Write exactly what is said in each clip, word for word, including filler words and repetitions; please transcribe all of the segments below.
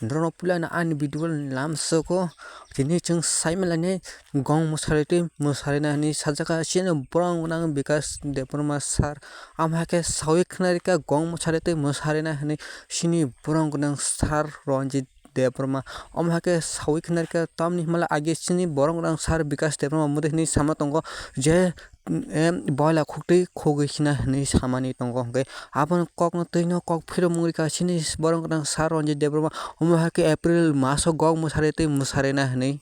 Norokno puilano ani video lamsoko tini chwng saimalainai gong mwsari twi mwsarina hinwi sajaka chini borok gwnang Bikash Debbarma sir. Amo hai khe sawi khwnarikha gong mwsari twi mwsarina hinwi chini borok gwnang sir Ranjit Debbarma. Omo hai khe sawi khwnarikha tamni hwnmale age chini borok gwnang sir Bikash Debbarma mudi hinwi sama tongo je em, boila khuktwi khugwi sina hinwi samani tongo, hwnkhe aboni kokno twino kok phiromung rikha chini borok gwnang sir Ranjit Debbarma. Omo hai khe April maso gok mwsari twi mwsarina hinwi.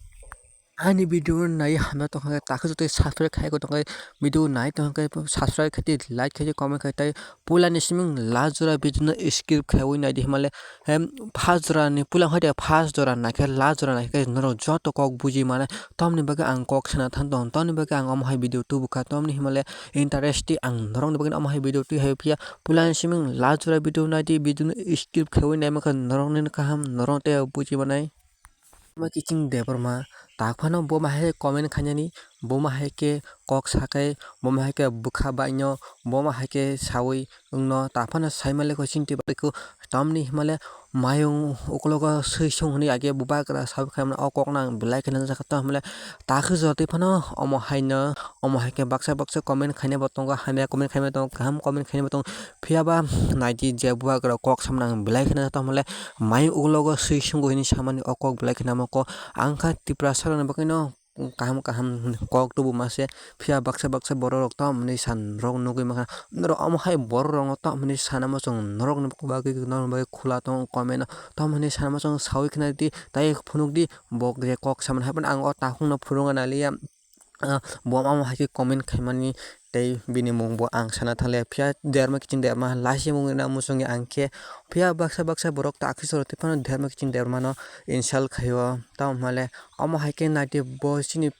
Ani video nai hamya tongkha khe takhe jotoi subscribe khai tongkha video nai tongkha khe subscribe khai like khai comment khai tai puilani siming last jora video no skip khaiwi naidi himale. Hem, first jora ni puila hai de first jora naikhe last jora naikhe norok joto kok buji mane. Tamni bagwi ang kok sana thang tong, tamni bagwi ang omo hai video tubukha, tamni himale interest ang norokni bagwi omo hai video twi hai phiya. Puilani siming last jora video naidi, video no skip khaiwi naima khe norokni kaham, norok tei buji manai. Ma kiching Debbarma tak phano bo ma hai comment khainani, bo ma hai khe kok sakai, bo ma hai khe bwkha baino, bo ma hai khe sawi wngno tak phano saimale kho chini twi bagwi kho. Tamni himale mayung ukologo swi sung hinwi age bubagra sawi khaimano o kokno ang belai kheno najagkha. Tamo himle takhe jotoi phano omo haino, omo hai khe baksa baksa comment khainai bo tongo, hamya comment khainai bo tongo, kaham comment khainai bo tongo. Phiya ba naidi je bubagra kok samna ang belai kheno tamo himle mayung ukologo swi sungo hinwi samani o kok belai kheno amo kok. Ang kha Tiprasa rokni bagwino kaham kaham kok tubu mase, phiya baksa baksa borok rok tamo hinwi san rok nugwi mankha. Norok omo hai borok rokno tamo hinwi sana muchung norokni bagwi norokni bagwi khula tongo comment o. Tamo hinwi sana muchung sawi khna di, tei phunuk di, bo je kok samani hai phano ang o takhukno phunukna naliya. Ah, bo omo hai khe comment khaimani tei bini mung bo ang sana thanglia. Phiya derma kiching derma laisi mung rina muchungya ang khe. Phiya baksa baksa borok takhe soro tei phano derma kiching dermano insult khaio. Tamo hwnmale omo hai khe naidi bo chini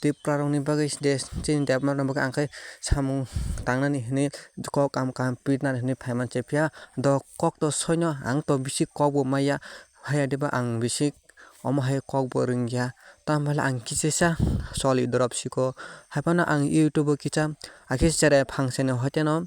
Tiprarokni bagwi de chini Debbarmarokni bagwi ang khe samung tangnani hinwi kok kaham kaham pirnani hinwi phaiman se phiya do kok to soino ang to bisi kok bo maya haya diba ang bisi omo hai kok bo rwngya. Tamo hwnmale ang kichisa soli dorop siko hai phano ang YouTube o kicha akhe cherai phangsani hoiteno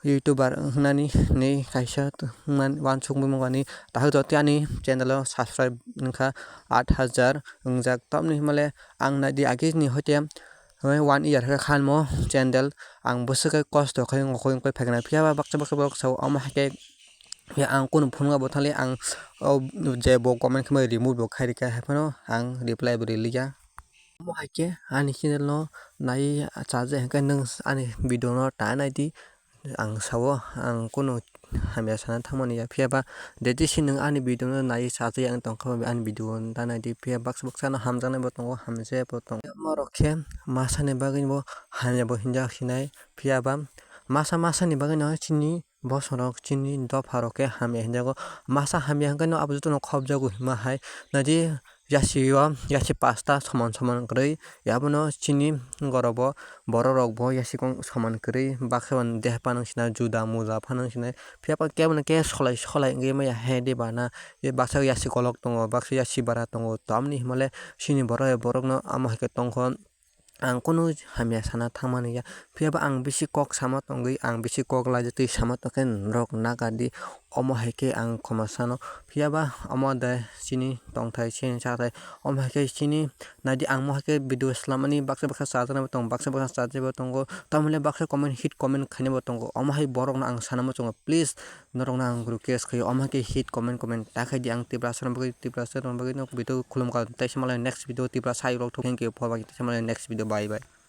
YouTuber hwnani hinwi kaisa t-, hwnman-, uansukmani mungani tahuk jotoi ani channel o subscribe wngkha aat hajar wngjak. Tamni himale ang naidi agini hoite one year khe khanmo channel ang bwswk khe kosto khai ngokoi ngokoi phaikha na. Phiya ba baksa baksa borok sao omo hai khe, phiya ang kunu phunukma bo thangli ang o je bo comment khe remove bo khairikha hai phano ang reply bo riliya. Omo hai khe ani channel no nai chajakya hwnkhe nwng ani video no ta naidi. Ang sao, ang kunu hamya sana thangmani ya, phiya ba deti si nwng ani video no nai chajakya wng tongkha ba ani video no ta naidi, phiya baksa baksa no hamjaknai bo tongo, hamjak bo tongo. Norok khe masani bagwi bo hamya bo hinjak sinai, phiya ba masa masani bagwi no chini bosong rok chini dopha rok khe hamya hinjago. Masa hamya hwnkhe no abo jotono khopjago hima hai naidi. Yasi o, yasi pasta soman soman kwrwi, abono chini gorobo borok rok bo yasi kong soman kwrwi, baksa deha phano wngsinai, juda muja phano wngsinai, phiya ba kebo no khe solai solai wngwi maya he de bana, baksa yasi kolok tongo, baksa yasi bara tongo, tamni himale chini borok borok no amo hai khe tongkho. Ang kunu hamya sana thangmani ya, phiya ba ang bisi kok sama tongwi, ang bisi kok laijak twi sama tongkhe norok naga di, omo hai khe ang khoma sano. Phiya ba omo de chini tongthai, chini chathai, omo hai khe chini naidi ang mo hai khe video swlamani baksa baksa chajaknai bo tongo, baksa baksa chajak bo tongo, tamoni baksa comment hit comment khainai bo tongo, omo hai borok no ang sana muchungo, please. Norokno ang request khaio, omo hai khe hit comment comment ta khai di, ang Tiprasa rokni bagwi, Tiprasa rokni bagwi no video khulumkha, tei se malai next video Tiprasa ayuk rok thok, thank you for watching, tei se malai next video, bye bye.